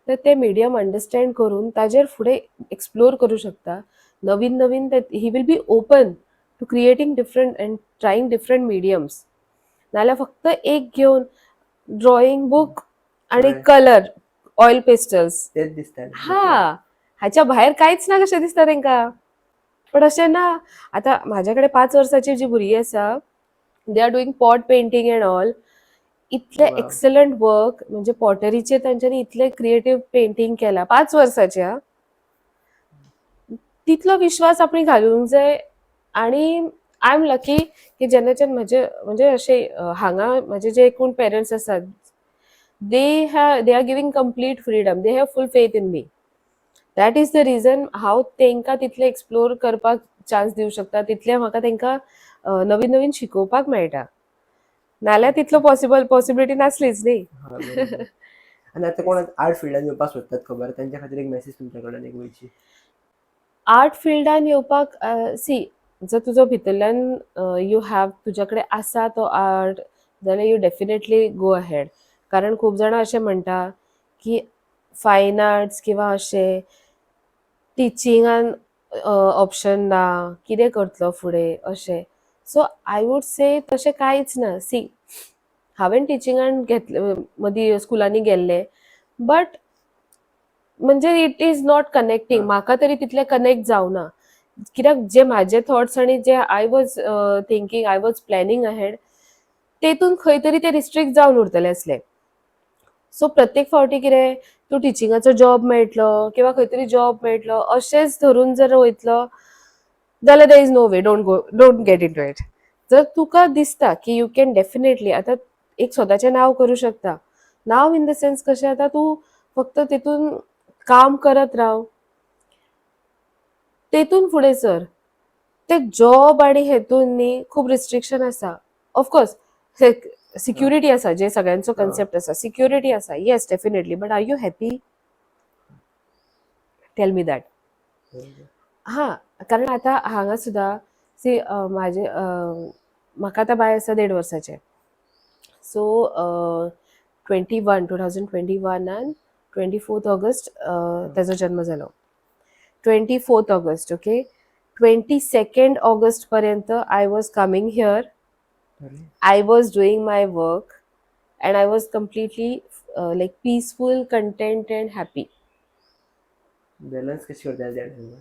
तर ते मिडियम अंडरस्टँड करून ताजेर फुडें एक्सप्लोर करूं शकता नवीन नवीन. He will be open to creating different and trying different mediums. नाल्यार फक्त एक घेवन ड्रॉइंग बुक आणि हय. Colour, oil pastels. तेच दिसता. हा, हाच्या भायर कांयच ना कशें दिसता तांकां. पण अशें ना. आतां म्हाज्या कडेन 5 वर्साची जी भुरगीं आसा, they are doing pot painting and all. इतलें एक्सलंट वर्क, म्हणजे पॉटरीचेर तांच्यांनी इतलें क्रिएटीव पेंटींग केलां 5 वर्साचे. हा, तितलो विश्वास आपणे घालूंक जाय. आणि I am lucky की जेन्नाच्यान म्हजे, म्हणजे अशे हांगा म्हजे जे कोण पेरंट्स आसात, they are giving complete freedom, they have full faith in me. That is the reason हांव तांकां तितलें एक्सप्लोर करपाक चान्स दिवं शकता, तितलें म्हाका तांकां नवीन नवीन शिकोवपाक मेळटा. नाल्यार तितलो पॉसिबिलिटी नासलीच न्ही. हा, बरोबर. आनी आतां कोण आर्ट फिल्डान येवपाक सोदतात खबर, तांच्या खातीर एक मेसेज तुमच्या कडल्यान एक वयची. आर्ट फिल्डान येवपाक, सी, जर तुजो भितरल्यान you have, तुज्या कडेन आसा तो आर्ट जाल्यार you definitely go ahead. कारण खूब जाणां अशें म्हणटा की फायन आर्ट्स किंवा अशें टिचिंगान ऑप्शन ना, कितें करतलो फुडें अशें. सो I would say तशें कांयच ना. सी, हांवें टिचिंगान घेतले, मदीं स्कुलांनी गेल्लें, बट म्हणजे it is not connecting. म्हाका तरी तितलें कनेक्ट जावना, कित्याक जे म्हाजे थॉट्स आनी जे I was thinking, I was planning ahead, तेतून खंय तरी ते रिस्ट्रिक्ट जावन उरतले आसले. सो प्रत्येक फावटी कितें तूं टिचिंगाचो जॉब मेळटलो किंवा खंय तरी जॉब मेळटलो अशेंच धरून जर वयतलो जाल्यार there is no way. Don't go, don't get into it. जर तुका दिसता की you can definitely आतां एक स्वताचें नांव करूं शकता, नांव इन the sense कशें, आतां तूं फक्त तितून काम करत राव, तेतून फुडें सर. ते जॉब आनी हेतून न्ही खूब रिस्ट्रिक्शन आसा. ऑफकोर्स सिक्युरिटी आसा, जे सगळ्यांचो कन्सेप्ट आसा, सिक्युरिटी आसा, yes, definitely, but are you happy? Tell me that. हा, कारण आतां हांगा सुद्दां सी, म्हाजे म्हाका आतां बाय आसा 1.5 वर्साचें. सो 21, 2021आन 24 ऑगस्ट ताजो जन्म जालो, 24 ऑगस्ट. ओके, 22 ऑगस्ट पर्यंत I was coming here, I was doing my work and I was completely like peaceful, content and happy. Balance कशी करता त्या टायमार?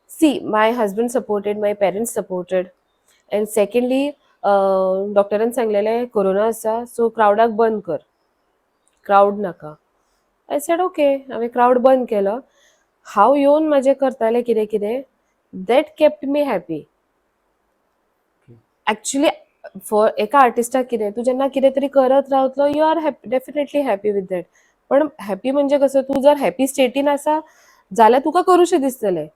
See, my husband supported, my parents supported, and secondly, डॉक्टरान सांगलेलें corona आसा, so क्रावडाक बंद कर, crowd नाका. I said okay. हांवें क्रावड बंद केलो. हांव येवन म्हाजें करतालें कितें कितें, that kept me happy actually. For एका आर्टिस्टाक कितें, तूं जेन्ना कितें तरी करत रावतलो, you are happy, definitely happy with that. पण हॅपी म्हणजे कसं, तूं जर हॅपी स्टेटीन आसा जाल्यार तुका करूशें दिसतलें.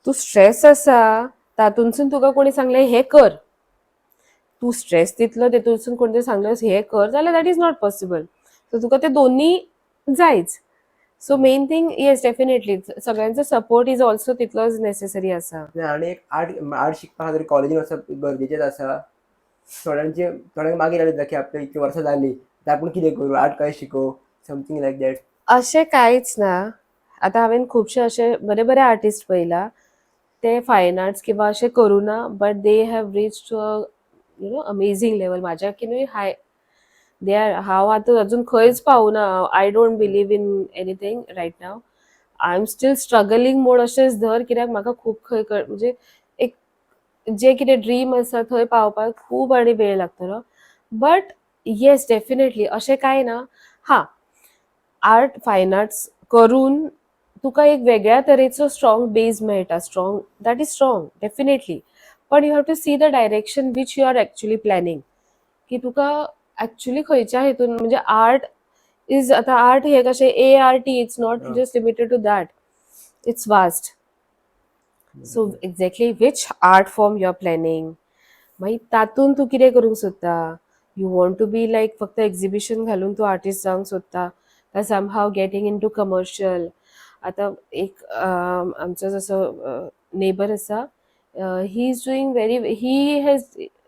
तूं स्ट्रेस आसा, तातूंतसून तुका कोणी सांगलें हें कर, तूं स्ट्रेस दितलो, तेतूंतसून कोणी तरी सांगलें हें कर जाल्यार that is not possible. So तुका ते दोन्ही जायच. So main thing, yes, definitely सगळ्यांचो सपोर्ट is also तितलोच नेसेसरी आसा. आनी एक आर्ट शिकपा खातीर कॉलेजीन वचप गरजेचेंच आसा? थोड्यांचे, थोड्यांक मागीर जाता की आपल्या इतली वर्सां जालीं, आतां आपूण कितें करूं, आर्ट कशें शिकोवं, समथींग लायक that. अशें कांयच ना. आतां हांवें खुबशे अशे बरे बरे आर्टिस्ट पळयला, ते फायन आर्ट्स किंवा अशें करूना, but they have reach to a amazing level. म्हाज्याकिनूय high they are. हांव आतां अजून खंयच पावना. I don't believe in anything right now. I am still struggling mode अशेंच धर, कित्याक म्हाका खूब खंय म्हणजे एक जे कितें ड्रीम आसा थंय पावपाक खूब आनी वेळ लागतलो. बट येस, डेफिनेटली अशें कांय ना. हा, आर्ट, फायन आर्ट्स करून तुका एक वेगळ्या तरेचो स्ट्रॉंग बेज मेळटा, strong, that is strong definitely, पण you have to see the direction which you are actually planning, की तुका एक्चुअली खंयच्या हितून, म्हणजे आर्ट is, आतां आर्ट हे कशें ART, it's not just limited to that, it's vast. So exactly which art form you are planning, मागीर तातूंत तूं कितें करूंक सोदता, you want to be like फक्त एक्झिबिशन घालून तूं आर्टिस्ट जावंक सोदता काय somehow getting into commercial. आतां एक आमचो जसो नेबर आसा, he is doing very, he has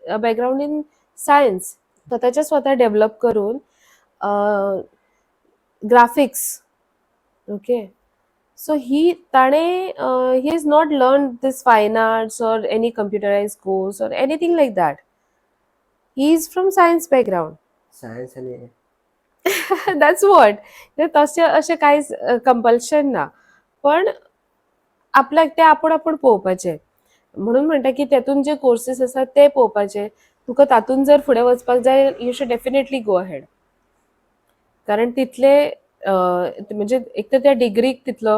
a background in science, स्वताच्या स्वता डेव्हलप करून ग्राफिक्स, ओके, सो ही ताणें, he is not learn this fine arts or any computerized course or anything like that. He is from science background. Science आनी That's what. तशें अशें कांयच compulsion ना, पण आपल्याक तें आपूण आपूण पळोवपाचें. म्हणून म्हणटा की तेतून जे कोर्सीस आसात ते पळोवपाचे. तुका तातूंत जर फुडें वचपाक जाय, you should definitely go ahead, कारण तितले म्हणजे एक तर त्या डिग्रीक तितलो,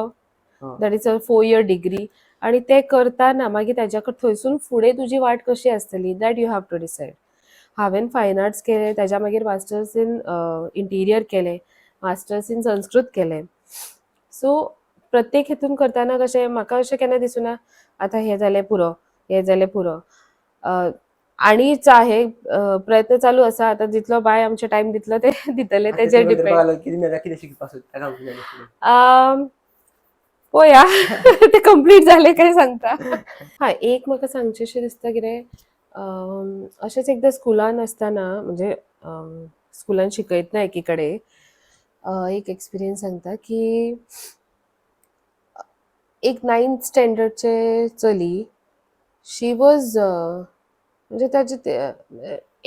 that is a 4 year degree, आणि ते करताना मागीर ताज्या थंयसून फुडें तुजी वाट कशी आसतली, that you have to decide. हांवें फायन आर्ट्स केलें, ताज्या मागीर मास्टर्स इन इंटिरियर केलें, मास्टर्स इन संस्कृत केलें. सो प्रत्येक हितून करतना कशें म्हाका अशें केन्ना दिसुना आतां हें जालें पुरो, हें जालें पुरो. आणि हे प्रयत्न चालू आसा. आतां जितलो बाय आमचे टायम दितलो ते दितले, तेजेर डिपेंड. कितें मेळटा, कितें शिकपाक सोदता काय फुडें? पळोवया, ते कंप्लीट जालें काय सांगता. हा, एक म्हाका सांगचेंशें दिसता कितें, अशेंच एकदां स्कुलान आसतना, म्हणजे स्कुलान शिकयतना एकी कडेन एक एक्सपिरियन्स सांगता की एक नायन्थ स्टँडर्डचे चली, शी वॉज, म्हणजे ताजे ते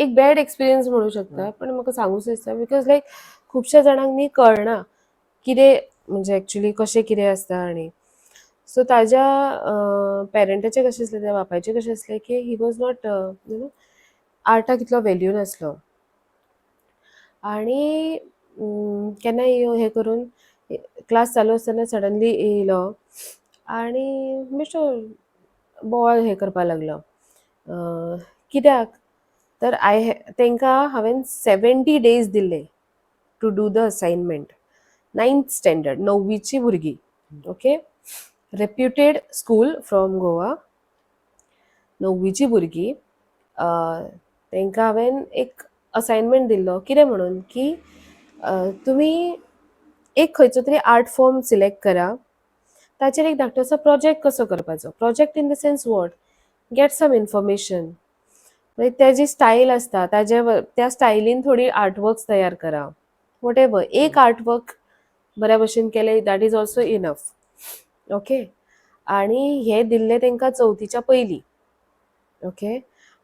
एक बॅड एक्सपिरियन्स म्हणू शकता, पण म्हाका सांगूच दिसता, because लायक खुबश्या जाणांक न्ही कळना कितें म्हणजे एक्चुली कशें कितें आसता. आनी सो ताज्या पेरंटाचें कशें आसलें, त्या बापायचें कशें आसलें की he was not आर्टाक इतलो वेल्यू नासलो. आणि केन्नाय हें करून क्लास चालू आसतना सडनली येयलो आणि बेश्टो बोवाळ हें करपाक लागलो. कित्याक तर I तांकां हांवें 70 डेज दिल्ले to do the assignment. Ninth standard, णव्वीची भुरगीं, okay, reputed school from Goa, णव्वीची भुरगीं, तांकां हांवें एक असायनमेंट दिल्लो. कितें म्हणून की तुमी एक खंयचो तरी आर्ट फॉर्म सिलेक्ट करा, ताचेर एक धाकटोसो प्रोजेक्ट कसो करपाचो. Project in the sense what, get some information, मागीर तेजी स्टायल आसता, ताजे त्या स्टायलीन थोडी आर्टवर्क्स तयार करा, what ever. एक आर्टवर्क बऱ्या भशेन केलें, that is also enough, okay. आणि हे दिल्लें तांकां चवथीच्या पयलीं, ओके.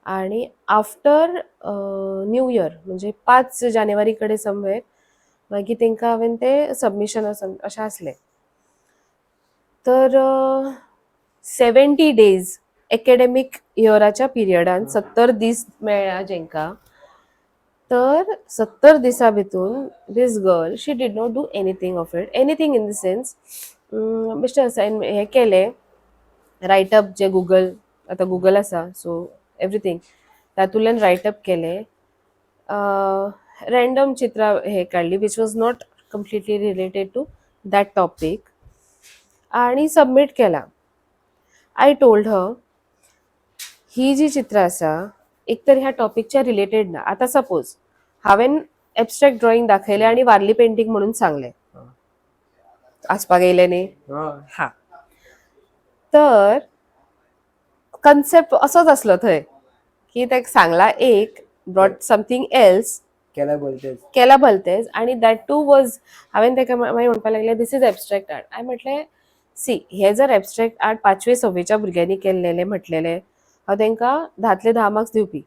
आणि आफ्टर न्यू इयर, म्हणजे 5 जानेवारी कडेन समवेर मागीर तांकां हांवें तें सबमिशन अशें आसलें. तर 70 डेज एकेडमीक इयराच्या पिरियडान 70 दीस मेळ्ळा जेंका, तर 70 दिसां भितून this girl, she did not do anything of it. Anything in the sense, बेश्टें असायन हें केलें, रायटअप जे गुगल, आतां गुगल आसा, सो एवरीथींग तातूंतल्यान रायटअप केलें, रँडम चित्रां हे काडली, which was not completely related to that topic, आणि सबमीट केला. I told her, ही जी चित्रां आसा, एक तर ह्या टॉपिकच्या रिलेटेड ना. आतां सपोज हांवें एबस्ट्रेक्ट ड्रॉइंग दाखयलें आनी वारली पेंटींग म्हणून सांगलें, आसपाक येयलें न्ही? हय. हा, तर कन्सेप्ट असोच आसलो थंय की ताका सांगला एक, ब्रॉट समथींग एल्स. केला बोलतेच. केला भलतेच. आणि that to was, हांवें ताका मागीर म्हणपाक लागलें, this is abstract art. हांवें म्हटलें, सी, हे जर एबस्ट्रेक्ट आर्ट पांचवे सवेच्या भुरग्यांनी केल्लेलें म्हटलेलें, हांव तांकां 10तले 10 मार्क्स दिवपी.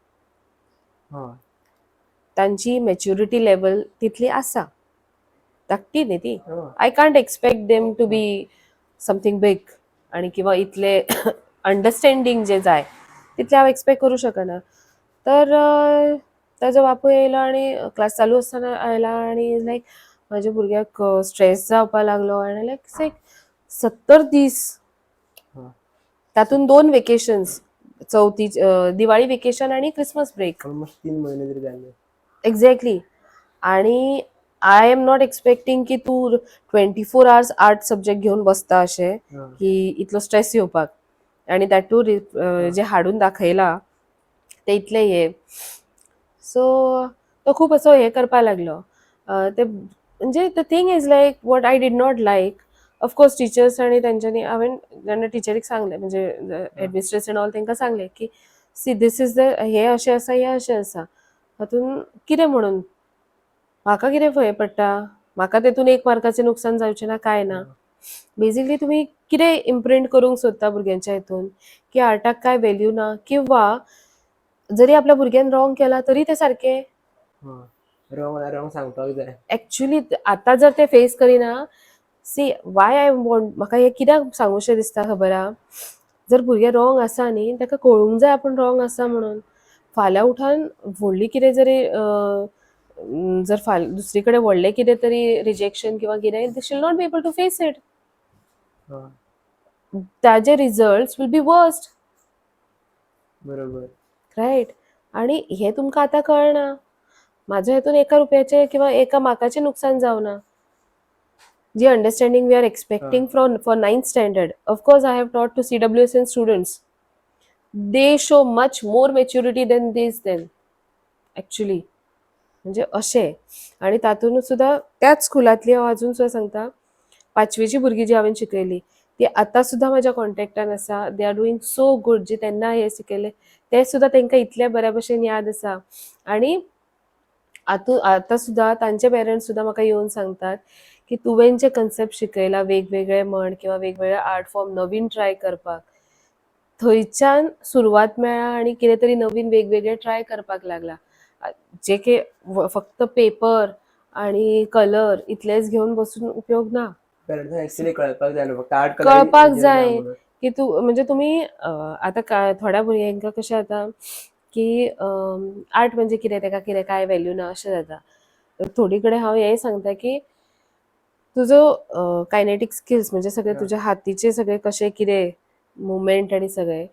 तांची मॅच्युरिटी लेवल तितली आसा, धाकटी न्ही ती. I can't expect them to be something big आणि किंवा इतले अंडरस्टँडींग जे जाय तितलें हांव एक्सपेक्ट करूं शकना. तर ताजो बापूय येयलो आनी क्लास चालू आसतना आयला आनी लायक म्हाज्या भुरग्याक स्ट्रेस जावपा लागलो. आनी लायक लायक 70 दीस, तातूंत दोन वेकेशन्स, चवथी दिवाळी वेकेशन आणि क्रिसमस ब्रेक. ऑलमोस्ट 3 म्हयने तरी जाले. एक्झॅक्टली. आणि I am not expecting की तूं 24 आवर्स आर्ट सब्जेक्ट घेवन बसता अशें की इतलो स्ट्रेस येवपाक. आणि that to जे हाडून दाखयला ते इतले हे. सो तो खूप असो हे करपाक लागलो. ते म्हणजे the thing is like, what I did not like, of course teachers आणि तेंच्यांनी, हांवें जेन्ना टिचरीक सांगलें, म्हणजे हेडमिस्ट्रेस एंड ऑल, तांकां सांगलें की सी, this is the, हे अशें आसा, हें अशें आसा, हातून कितें म्हणून म्हाका कितें भंय पडटा, म्हाका तेतून एक मार्काचें नुकसान जावचें ना, कांय ना. बेजिकली तुमी कितें इम्प्रिंट करूंक सोदता भुरग्यांच्या हितून की आर्टाक काय व्हॅल्यू ना, किंवा जरी आपल्या भुरग्यान रॉंग केला तरी ते सारकें. रॉंग रॉंग सांगपाक जाय. एक्चुली आतां जर ते फेस करिना, सी वाय I want, म्हाका हें कित्याक सांगूशें दिसता खबर आहा? जर भुरगें रॉंग आसा न्ही, ताका कळूंक जाय आपूण रॉंग आसा म्हणून. फाल्यां उठान व्हडली कितें जरी जर फाल दुसरी कडेन व्हडलें कितें तरी रिजेक्शन किंवा कितें, they shall not be able to face it. ताजे results will be worst. Right. आणि हे तुमकां आतां कळना. म्हाजो हेतून एका रुपयाचें किंवा एका मार्काचें नुकसान जावना. जी understanding we are expecting from for ninth standard. Of course I have taught to CWSN students, they show much more maturity than this, than actually. म्हणजे अशें. आनी तातूंत सुद्दां त्याच स्कुलांतली हांव अजून सुद्दां सांगता, पांचवेची भुरगीं जी हांवें शिकयली ती आतां सुद्दां म्हाज्या कॉन्टेक्टान आसा. They are doing so good. जे तेन्ना हें शिकयलें तें सुद्दां तांकां इतल्या बऱ्या भशेन याद आसा. आनी आतां सुद्दां तांचे पेरंट्स सुद्दां म्हाका येवन सांगतात की तुवें जे कन्सेप्ट शिकयला वेगवेगळे म्हण किंवा वेगवेगळे आर्ट फॉर्म नवीन ट्राय करपाक, थंयच्यान सुरवात मेळ्ळा आनी कितें तरी नवीन वेगवेगळे ट्राय करपाक लागला, जे की फक्त पेपर आणि कलर इतलेच घेवन बसून उपयोग ना. पेरंट्सांक एक्चुअली कळपाक जाय न्हू, फक्त आर्ट कळपाक जाय की तूं म्हणजे तुमी आतां काय थोड्या भुरग्यांक कशें जाता की आर्ट म्हणजे कितें, तेका कितें काय व्हॅल्यू ना अशें जाता. थोडी कडेन हांव हेंय सांगता की तुजो कायनेटीक स्किल्स म्हणजे सगळे तुज्या हातीचे सगळे कशे कितें मुवमेंट आनी सगळे,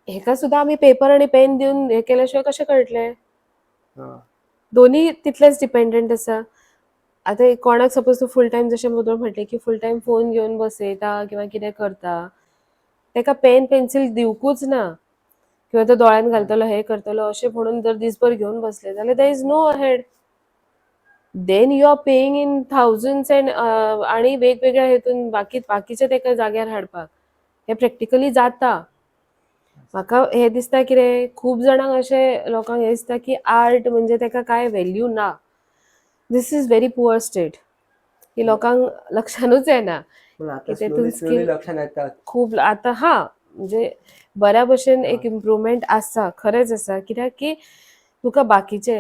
हेका सुद्दां आमी पेपर आनी पेन दिवन हें केल्या शिवाय कशें कळटलें? दोन्ही तितलेच डिपेंडंट आसा. आतां कोणाक सपोज तूं फूल टायम, जशें मुद्दम म्हटलें की फूल टायम फोन घेवन बसयता किंवा कितें करता, ताका पेन पेन्सील दिवकूच ना किंवा तो दोळ्यान घालतलो, हें करतलो अशें म्हणून जर दीसभर घेवन बसले जाल्यार there is no ahead. Then you are paying in thousands and आणि वेगवेगळ्या हेतून बाकी बाकीचे ताका जाग्यार हाडपाक हें प्रॅक्टिकली जाता. म्हाका हें दिसता कितें, खूब जाणांक अशें लोकांक हें दिसता की आर्ट म्हणजे ताका कांय व्हॅल्यू ना. This is very poor state की लोकांक लक्षानूच येना पूण आतां की स्लोली तेतून स्लोली skill लक्षात येतात. खूब आतां हा, म्हणजे बऱ्या भशेन एक इम्प्रुवमेंट आसा, खरेंच आसा. कित्याक की तुका बाकीचे,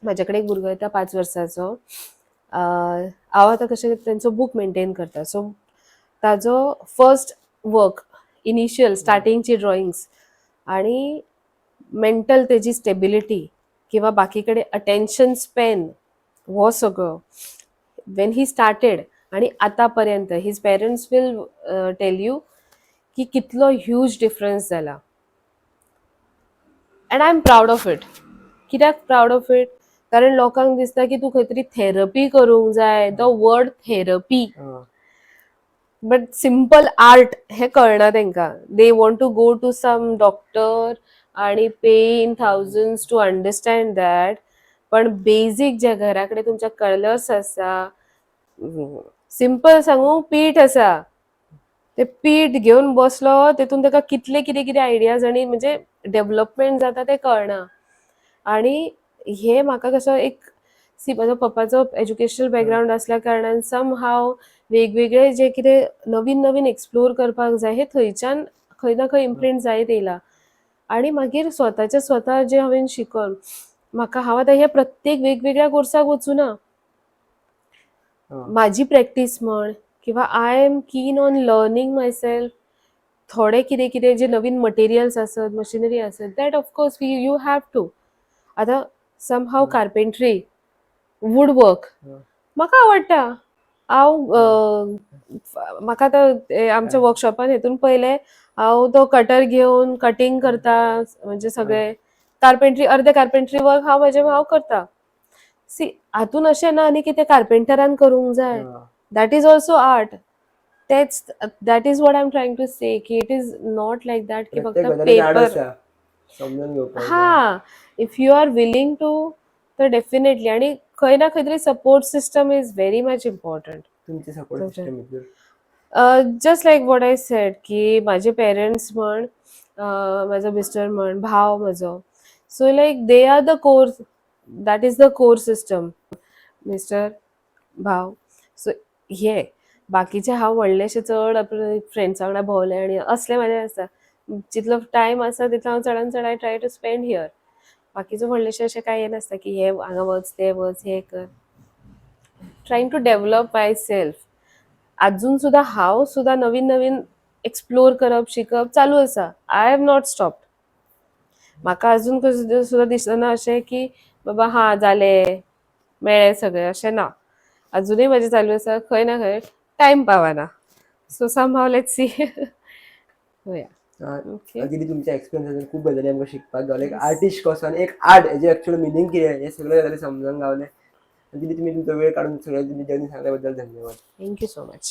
म्हाजे कडेन एक भुरगो येता 5 वर्सांचो. हांव आतां कशें तेंचो बूक मेंटेन करता, सो ताजो फर्स्ट वर्क, इनिशियल स्टार्टिंगची ड्रॉइंग्स आणि मेंटल तेजी स्टेबिलिटी किंवा बाकी कडेन अटेन्शन स्पॅन हो सगळो when he started आणि आतां पर्यंत, his parents will tell you की कितलो ह्यूज डिफरन्स जाला. And I am proud of it. कित्याक प्रावड ऑफ it? कारण लोकांक दिसता की तूं खंय तरी थेरपी करूंक जाय, the word therapy. But simple art हें कळना तांकां. They want to go to some doctor आणि pay in thousands to understand that. पण बेजीक जे घरा कडेन तुमच्या कलर्स आसा, सिंपल सांगू, पीठ आसा, ते पीठ घेवन बसलो, तेतून ताका कितले कितें कितें आयडियाज आनी म्हणजे डेवलपमेंट जाता तें कळना. आणि हे म्हाका कसो एक, सी, म्हजो पप्पाचो एज्युकेशनल बॅकग्रावंड आसल्या कारणान सम हाव वेगवेगळे जे कितें नवीन नवीन एक्सप्लोर करपाक जाय, हे थंयच्यान खंय ना खंय इम्प्रिंट जायत येयला. आणि मागीर स्वताचे स्वता जे हांवें शिकोन म्हाका, हांव आतां हे प्रत्येक वेगवेगळ्या कोर्साक वचूना. म्हाजी प्रॅक्टीस म्हण किंवा I am keen on learning myself. थोडे कितें कितें जे नवीन मटेरियल्स आसत, मशिनरी आसत, that of course we you have to. आतां सम हाव कार्पेंट्री, वूड वर्क म्हाका आवडटा. हांव म्हाका आतां आमच्या वर्कशॉपान हेतून पयलें हांव तो कटर घेवन कटींग करता. म्हणजे सगळे कार्पेंट्री, अर्दे कार्पेंट्री वर्क हांव म्हजें हांव करता. सी, हातून अशें ना न्ही की तें कार्पेंटरान करूंक जाय. That is also art. तेच, that is what I am trying to say की it is not like that की फक्त प्रत्येक गजालीन आर्ट पेपर. आसा, समजून घेवपाक जाय. हा, if you are willing to तर डेफिनेटली. आणि खंय ना खंय तरी support system is very much important. तुमची सपोर्ट तुमचे सिस्टम हितून? Just like what I said की माझे पेरंट्स म्हण, म्हाजो मिस्टर म्हण, भाव म्हजो, so like they are the core, that is the core system. Mister, भाव. सो हे बाकीचे हांव व्हडलेशे चड फ्रेंड्सां वांगडा भोंवलें आनी असलें म्हाजें आसता. जितलो टायम आसा तितलो हांव चडान चड I try to spend here. बाकीचो व्हडलेशें अशें कांय हें नासता की हे हांगा वच, तें वच, हें कर. Trying to develop myself. अजून सुद्दां हांव सुद्दां नवीन नवीन एक्सप्लोर करप, शिकप चालू आसा. I have not stopped. म्हाका अजून सुद्दां दिसना अशें की बाबा हां जालें, मेळ्ळें सगळें, अशें ना. अजुनूय म्हजें चालू आसा. खंय ना खंय टायम पावना. So somehow let's see. Okay. दिदी, तुमच्या एक्सपिरियन्सातून खूप गजाली आमकां शिकपाक गावले. एक आर्टिस्ट कसो आनी एक आर्ट हेजे एक्चुअल मिनींग कितें हें सगळें गजाली समजून गावले. दिदी, तुमी तुमचो वेळ काडून सगळें तुमी जर्नी सांगल्या बद्दल धन्यवाद. Thank you so much.